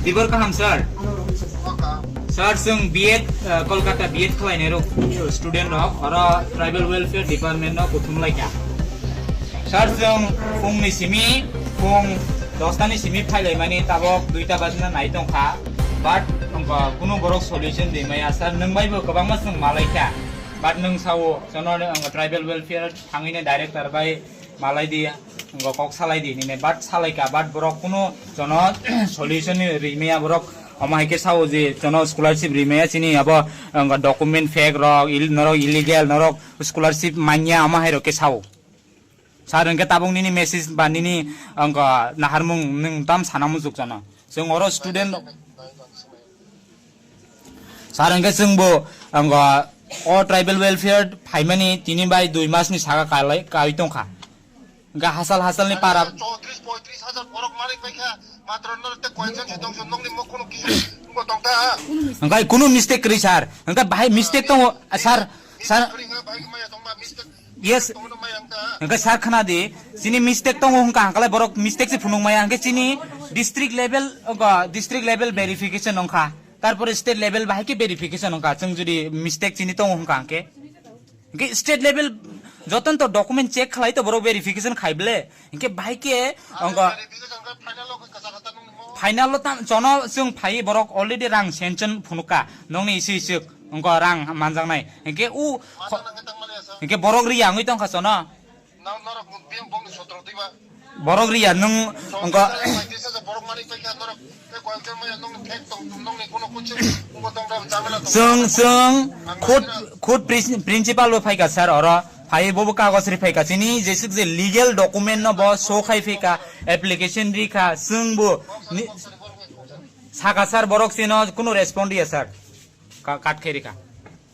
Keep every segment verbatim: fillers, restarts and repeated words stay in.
Dibor kaham, sir? Sir, chwng B Ed, uh, Kolkata B Ed khlainai rok, student rok, oro tribal welfare department no kuthum laikha. Sir, chwng phung ni simi, phung dos ta ni simi phailaimani tabok dui ta bajna nai tongkha. But, wngkha, kunu borok solution rimaya, sir, nwng bai bo kwbangma chwng malaikha. But nwng sao, jono, wngkha, tribal welfare thangwi ni director bai malai di, wngkha, kok salai di, nini, but salaikha, but borok kunu jono solution rimaya borok, omo hai khe sao je jono scholarship rimaya chini abo, wngkha, document fake rok, il-, norok illegal, norok scholarship manya, omo hai rok khe sao. Sir, hwnkhe tabuk nini message ba nini, wngkha, naharmung nwng tam sana muchuk jono. Chwng oro student. Sir, hwnkhe chwngbo, wngkha, o tribal welfare phaimani tini bai dui mas ni saka kalai, kai tongkha. Hwnkhe hasal hasal ni para. Chowtris poitris hajar borok malik paikha, matro nor te koyekjon se tongso, nokni mok kono kisu bo tongkha. Hwnkhe kunu mistake kwrwi, sir. Hwnkhe bahai mistake tongo, sir, sir. Kwrwi hwnkhe bahai maya tongma mistake. Yes. Hwnkhe sir khna di, chini mistake tongo hwnkha, hwnkhe borok mistake se phunuk maya, hwnkhe chini district level, ogo, district level verification wngkha, tarpore state level bahai khe verification wngkha, chwng jodi mistake chini tongo hwnkha, hwnkhe, hwnkhe state level joton to document check khlai to borok verification khai ble, hwnkhe bahai khe wngkha. Final o tam chono chwng phai borok already rang sanction phunukha nokni isi isuk wngkha rang manjaknai hwnkhe u kho-, hwnkhe borok riya wngwi tongkha chono. Borok riya nwng wngkha. Chwng, chwng khud, khud prin-, principal bo phaikha sir oro. Phai bobo kagoj ri phaikha. Chini jesuk je legal document no bo show khai phaikha, application ri kha, chwng bo ni-, saka sir borok chino kuno respond riya sir. Ka-, cut khai ri kha.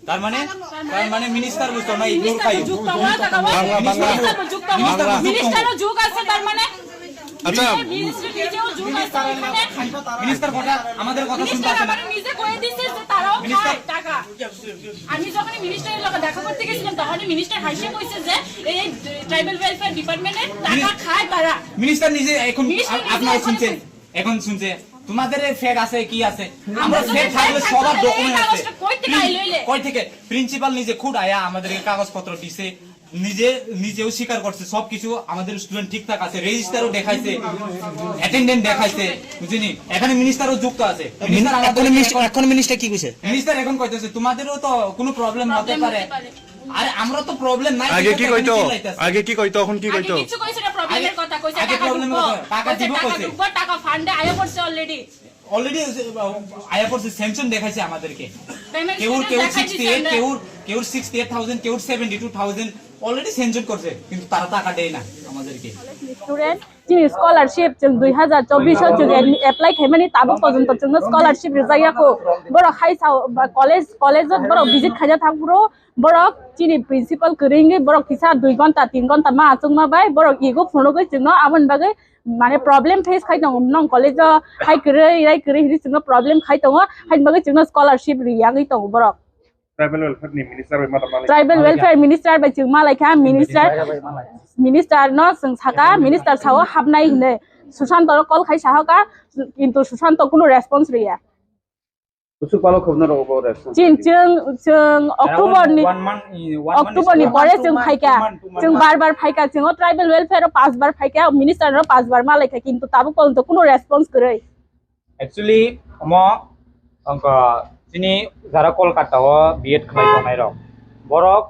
Tar mane, tar mane minister bo chona ignore khai. Minister bo jukta wala taka wala. Bangla, Bangla. Minister bo jukta wala. Bangla. Minister o juk ase tar mane। আচ্ছা। Minister নিজেও juk আছে এখানে। Minister কথা, আমাদের কথা শুনতে আসে না। আমারে নিজে কয়ে দিছে যে তারাও খায় টাকা। আমি যখন মিনিস্টারের লগে দেখা করতে গেছিলাম, তখনই মিনিস্টার হাসিয়া কইছে যে এই ট্রাইবাল ওয়েলফেয়ার ডিপার্টমেন্টে টাকা খায় তারা। মিনিস্টার নিজে এখন আপনারা শুনছেন, এখন শুনছে, তোমাদের ফেক আছে কি আছে? আমরা ফেক থাকলে সবার ডকুমেন্ট আছে। কই থেকে প্রিন্সিপাল নিজে খুদ আয়া আমাদেরকে কাগজপত্র দিছে, নিজে, নিজেও স্বীকার করছে সবকিছু, আমাদের স্টুডেন্ট ঠিকঠাক আছে, রেজিস্টারও দেখাইছে, অ্যাটেন্ডেন্ট দেখাইছে, বুঝিনি? এখানে মিনিস্টারও যুক্ত আছে। মিনিস্টার আমাদের এখন মিনিস্টার, এখন মিনিস্টার কি কইছে? মিনিস্টার এখন কইতেছে তোমাদেরও তো কোনো প্রবলেম হতে পারে। আরে আমরা তো প্রবলেম নাই, আগে কি কইতো? আগে কি কইতো, এখন কি কইতো? কিছু কইছে না, প্রবলেমের কথা কইছে। আগে টাকা প্রবলেমের কথা, টাকা দিব কইছে। টাকা ফান্ডে আয়া পড়ছে অলরেডি। অলরেডি আয়া পড়ছে, স্যাংশন দেখাইছে আমাদেরকে। কেউ, কেউ সিক্সটি এইট, কেউ, কেউ সিক্সটি এইট থাউজেন্ড, কেউ seventy two thousand already sanction করছে, কিন্তু তারা টাকা দেয় না আমাদেরকে। Student, chini scholarship chwng dui hazar chobbish o chwng apply khaimani tabuk porjonto chwngno scholarship rijak ya kho। Borok hai sao ba college, college o borok visit khaina thang phuru borok chini principal kwrwi wngwi borok kisa dui ghonta tin ghonta ma achukma bai borok ego phunugwi chwngno aboni bagwi mane problem face khai tongo, nong college o hai kwrwi rai kwrwi hinwi chwngno problem khai tongo, haini bagwi chwngno scholarship ri yangwi tongo borok. Tribal welfare ni minister bai mata malai. Tribal welfare minister bai chwng malai kha, minister, minister no chwng saka, minister sao hapnai hinwi Susanto ro call khai sahoka, kintu Susanto kunu response riya. Kusuk palo khobna rogo bo response. Chin chwng, chwng October ni, one month, one month October ni pore chwng phaikha. Chwng bar bar phaikha, chwng o tribal welfare o pas bar phaikha, minister no pas bar malai kha, kintu tabuk porjonto kunu response kwrwi. Actually, omo wngkha chini jara Kolkata o B Ed khlai tongnai rok. Borok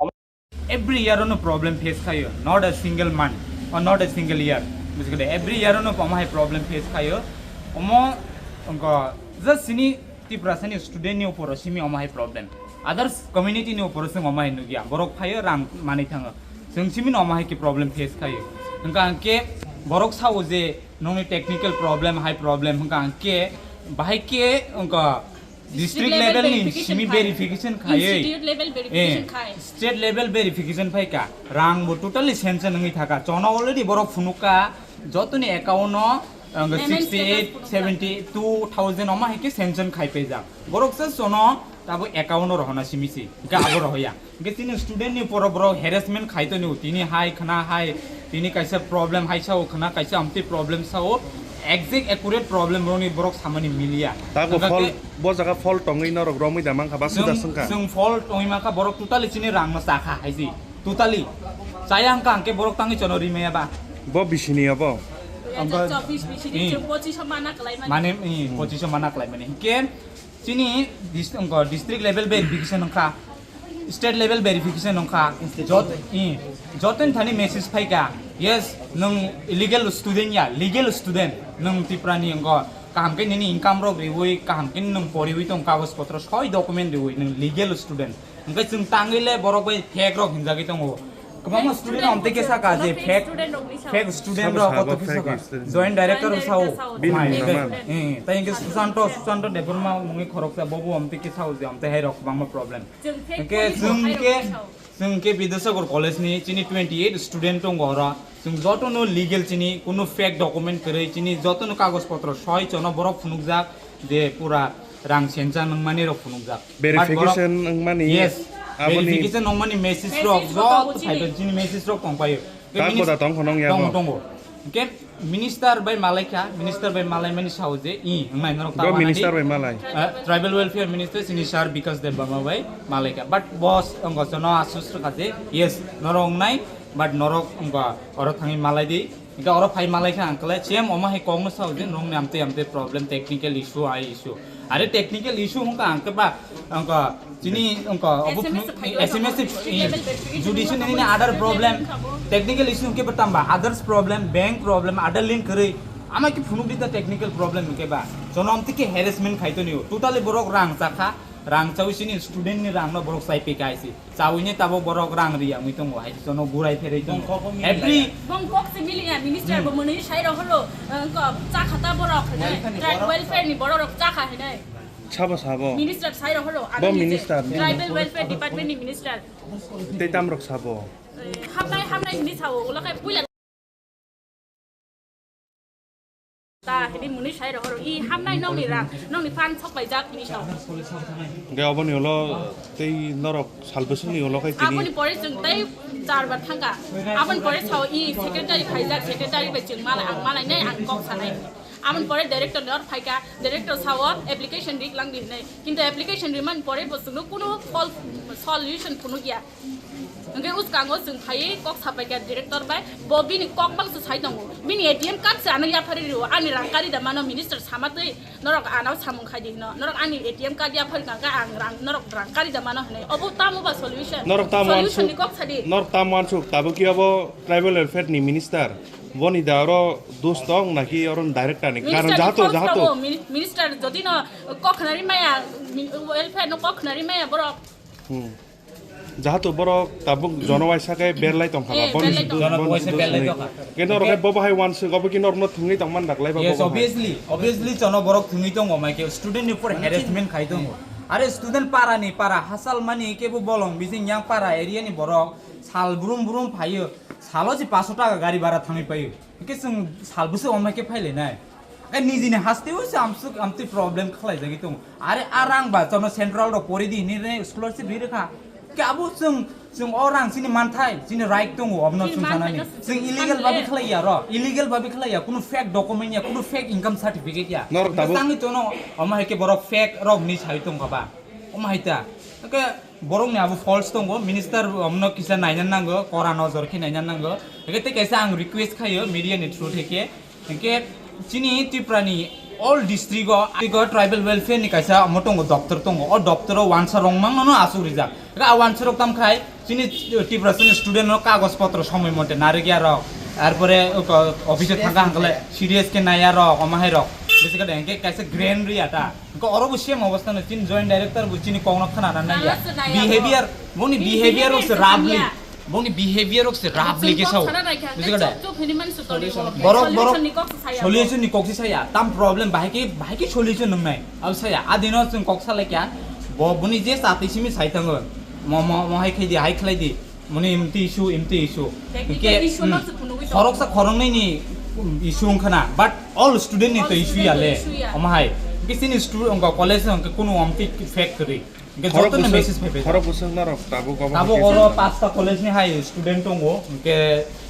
omo every year no problem face khaio, not a single month or not a single year. Basically, every year no omo hai problem face khaio. Omo wngkha just chini Tiprasa ni student ni upor o simi omo hai problem. Others community ni upor o chwng omo hai nukya. Borok phaio rang manwi thango. Chwng simi no omo hai khe problem face khaio. Hwnkha hwnkhe borok sao je nokni technical problem, hai problem hwnkha hwnkhe bahai khe wngkha district level ni simi verification khai. Institute level verification khai. State level verification phai kha. Rang bo totally sanction wngwi thaka. Chono already borok phunuk kha jotoni account no wngkha sixty eight, seventy two thousand omo hai khe sanction khai paijak. Borok se chono tabo account o rohona simi si. Hwnkhe abo rohoya. Hwnkhe chini student ni poro borok harassment khai tongo, tini hai khna hai, tini kaisa problem hai sao khna, kaisa amtwi problem sao, Exact accurate problem roni borok samani miliya. Tago hwnkha phol, khe bo jaga phol tongwi norok romwi da mankha ba chwng, suda swngkha? Chwng phol tongwi mankha, borok totally chini rangno chakha haisi. Totally. Chaya hwnkha hwnkhe borok tangwi chono rimaya ba. Bo bisini abo? Ang ba- Chobbish bisini Hmm. chwng pochisho mana kwlai mani. Mane, hmm, pochisho mana kwlai mani. Hwnkhe chini dis-, wngkha district level verification wngkha, state level verification wngkha, jot-, i, jotoni thani message phaikha, yes, nwng illegal student ya, legal student, nwng Tripura ni wngkha, kaham khe nini income rok riwi, kaham khe nwng poriwi tong, kagoj potro soi document riwi, nwng legal student. Hwnkhe chwng tangwi le borok bai fake rok hinjagwi tongo. Kwbangma student amtwi khe saka je fake, fake student rok koto khe saka. Joint director rok sao. Bini mung naman? Eh, tai hwnkhe Susanto, Susanto Debbarma mungwi khoroksa, bobo amtwi khe sao je amtwi hai rok kwbangma problem. Hwnkhe chwng khe, chwng khe Bidyasagar College ni chini twenty eight student tongo oro. Chwng jotono legal chini kunu fake document kwrwi chini jotono kagoj potro soi chono borok phunukjak je pura rang sencha nangmani rok phunukjak. Verification wngmani, yes, aboni verification wngmani message rok joto phaikha, chini message rok tongpaio. Tei tak boda tong khonong ya tongo, bo? Tongo. Hwnkhe minister bai malaikha, minister bai malaimani sao je, i, wngnai norok ta bo wanadi. Minister bai malai? Eh, tribal welfare minister chini sir Bikash Debbarma bai malaikha. But boss wngkha jono asus rwkha je, yes, norok wngnai, but norok wngkha oro thangwi malai di. Hingke oro phai malai kha ang kle, same omo hai kok no sao je, nong ni amtwi amtwi problem, technical issue, ai issue. Are technical issue hingke ang khe ba, ang ka chini ang ka obo S M S phai S M S judicial ni other problem, technical issue hingke ba tamba, others problem, bank problem, other link kwrwi. Ama ki phunuk di ta technical problem hingke ba. Jono amtwi ke harassment khai to niyo. Totally borok rang chakha, rang chawi sini student ni rang no borok chai pika aisi. Chawini tabok borok rang riya wngwi tongo, hai jono gurai pherwi tongo. Bong kok bo mili every laya. Bong kok se mili ya, minister bo mwnwi sai rok holo, eh, ko, cha khata borok hinai, tribal welfare ni borok rok cha kha hinai. Sabo sabo. Minister sai rok holo, bo ani minister, tribal welfare department ni minister. Tei tamrok sabo. Eh, hamnai, hamnai hinwi sao, ulo khai puila. Ta hini muni sai rohoro, i hamnai nokni rang, nokni fan sok bai jak hini sao. Hingke oboni ulo tei norok sal bwswkni ulo khai tini. Aboni pore chwng tei char bar thangka. Aboni pore sao i secretary khaijak, secretary bai chwng malai, ang malai nai, ang kok sanai. Aboni pore director ni or phaika, director sao application rik lang di hinai. Kintu application rimani pore bo chwngno kunu sol-, solution phunuk ya. Hingke uskango chwng phaiwi kok sapaikha director bai, bo bini kok bangso sai tongo. Bini A T M card se ano yaphari rio, ani rang kari da mano minister sama twi, norok ano samung khai di hino, norok ani A T M card yaphari kha khe ang rang, norok rang kari da mano hinwi. Obo tamo ba solution? Norok tamo solution wansuk, ni kok sadi. Norok tamo wansuk, tabuk ki abo tribal welfare ni minister, boni da oro dos tong naki oro director ni? Minister karon ni jahato, force jahato. Tongo, mini-, minister jodi no kok khnari maya, mi-, welfare no kok khnari maya borok. Hmm. Jahato borok tabuk jono waisa khe berlai tongkha ba, eh, boni berlai tongkha. Jono waisa berlai tongkha. Khe norok khe bobo hai wansuk, obo khe norokno thwngwi tongmani daklai ba. Yes, bobo hai. Obviously, obviously jono borok thwngwi tongo, mai khe student ni upor harassment khai tongo. Are student para ni para hasal mani kebo bolong bising yang para area ni borok sal brum brum phaio, salo si paso taka gari bara thangwi paio. Hingke chwng sal bwswk omo hai khe phailainai. Khe nijini hasteo se amswk amtwi problem khlaijagwi tongo. Are a rang ba jono central rok pori di hinwi re scholarship ri rwkha. Khe abo chwng, chwng o rang chini manthai, chini right tongo, obono chini chwng sanani. Manthai no chwng illegal babi khlaiya ro, illegal babi khlaiya, kunu fake document ya, kunu fake income certificate ya. Norok tabuk tangwi jono omo hai khe borok fake rok hinwi sai tongkha ba. Omo hai ta. Khe borokni abo false tongo, minister omono kisa naina nango, kora nojor khe naina nango. Hingke tei kaisa ang request khaio media ni through theke, hingke chini Tripura ni all district o, district o tribal welfare ni kaisa omo tongo, doptor tongo. O doptor o wansa rok mangno no asuk rijak. Hingke a wansa rok tam khai chini Tripura chini student no kagoj potro somoi mote narikya rok, arpore office o thangka hangkale serious khe naiya rok, omo hai rok. Bisi khe hingke kaisa grant riya ta. Hingke oro bo same obostha no, chini joint director bo chini kokno khna na naiya. Nana se naiya. Behavior, boni behavior rok se roughly. Boni behavior rok se roughly khe sao. Buji kha da? Borok, borok solution ni kok se saya. Tam problem bahai khe, bahai khe solution nang nai. Abo saya. Adino chwng kok salai kya. Bo boni je chati simi sai thango. Mo, mo, mo hai khai di, hai khlai di. Muni imti issue, imti issue. Technical issue no se phunugwi tongo. Khoroksa khoroknwi ni issue wngkha na, but all student ni to issue ya le. All student ni issue ya. Omo hai. Hingke chini stu-, wngkha college wngkha kunu amtwi fake kwrwi. Hingke joto no message phai phai. Khorok bwswk norok tabuk obo. Tabuk oro pasta college ni hai student tongo. Hingke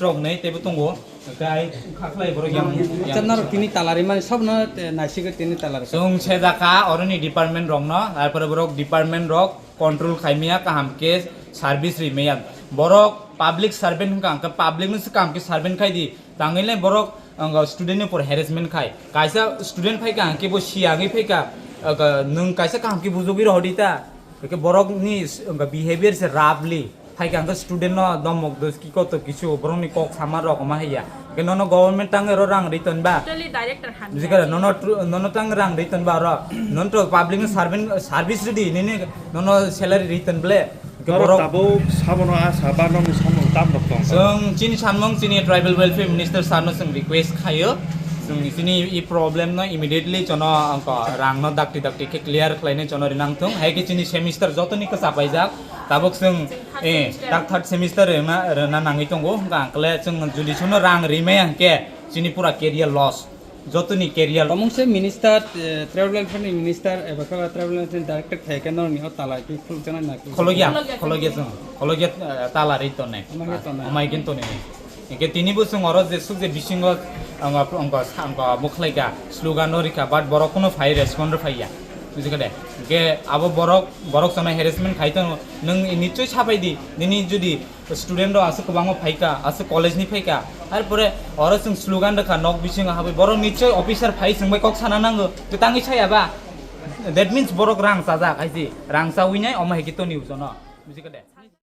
rok nei teibo tongo. Tei ai kha khlai borok yang, yang. Acha, norok tini talari mani sob no, eh, naisik tini talari. Chwng sejak kha oroni department rok no, tarpore borok department rok control khai maya kaham khe service ri maya. Borok public servant hwnkha hwnkhe public no se kaham khe servant khai di. Tangwi le borok ang student ni upor harassment khai. Kaisa student phai kha hwnkhe bo siyagwi phai kha, ang nwng kaisa kaham khe bujugwi rohor di ta. Hwnkhe borok ni s-, ang behavior se roughly. Phai kha hwnkhe student no domok dos ki koto kisu borok ni kok sama rok ma haya. Hwnkhe nono government tangwi ro rang ri ton ba. Totally director han. Bujikha nono tru-, nono tang rang ri ton ba ro. Nono to public ni servant, service ri di nini nono salary ri ton ble. Hwnkhe norok borok tabuk sabono asa ba nokni samung tam rok tong. Chwng chini samung chini tribal welfare minister sir no chwng request khaio. Chwng chini i problem no immediately chono angko rang no dakti dakti khe clear khlainai chono rinang thung. Hai khe chini semester joto ni kwchap paijak. Tabuk chwng, eh, tak third semester rwna, rwna nangwi tongo. Hwnkha ang khle chwng judi chono rang rimaya hwnkhe chini pura career loss. Jotoni career. Tomung se minister, eh, tribal welfare ni minister, eba khe tribal welfare ni director thai khe norok ni o tala ki khuluk jana na ki? Khologya, khologya chwng, khologya, eh, tala ri tonne. Amai khe tonne. Amai khe tonne. Hingke tini bo chwng oro je suk je bisingo ang, ang, ang, ang, ang, bo khlai kha, slogan no rikha, but borok kuno phai respond rw phaiya. Bujikha de? Hingke abo borok, borok chwngno harassment khai tongo. Nwng nichoi sapai di, nini judi student rok aswk kwbangma phaikha, aswk college ni phaikha, arpore oro chwng slogan rwkha, nok bisingo habwi borok nichoi officer phai chwng bai kok sana nango, kwtangwi saya ba? That means borok rang chajak hai se, rang chawi nai, omo hai khe toni ujono, bujikha de?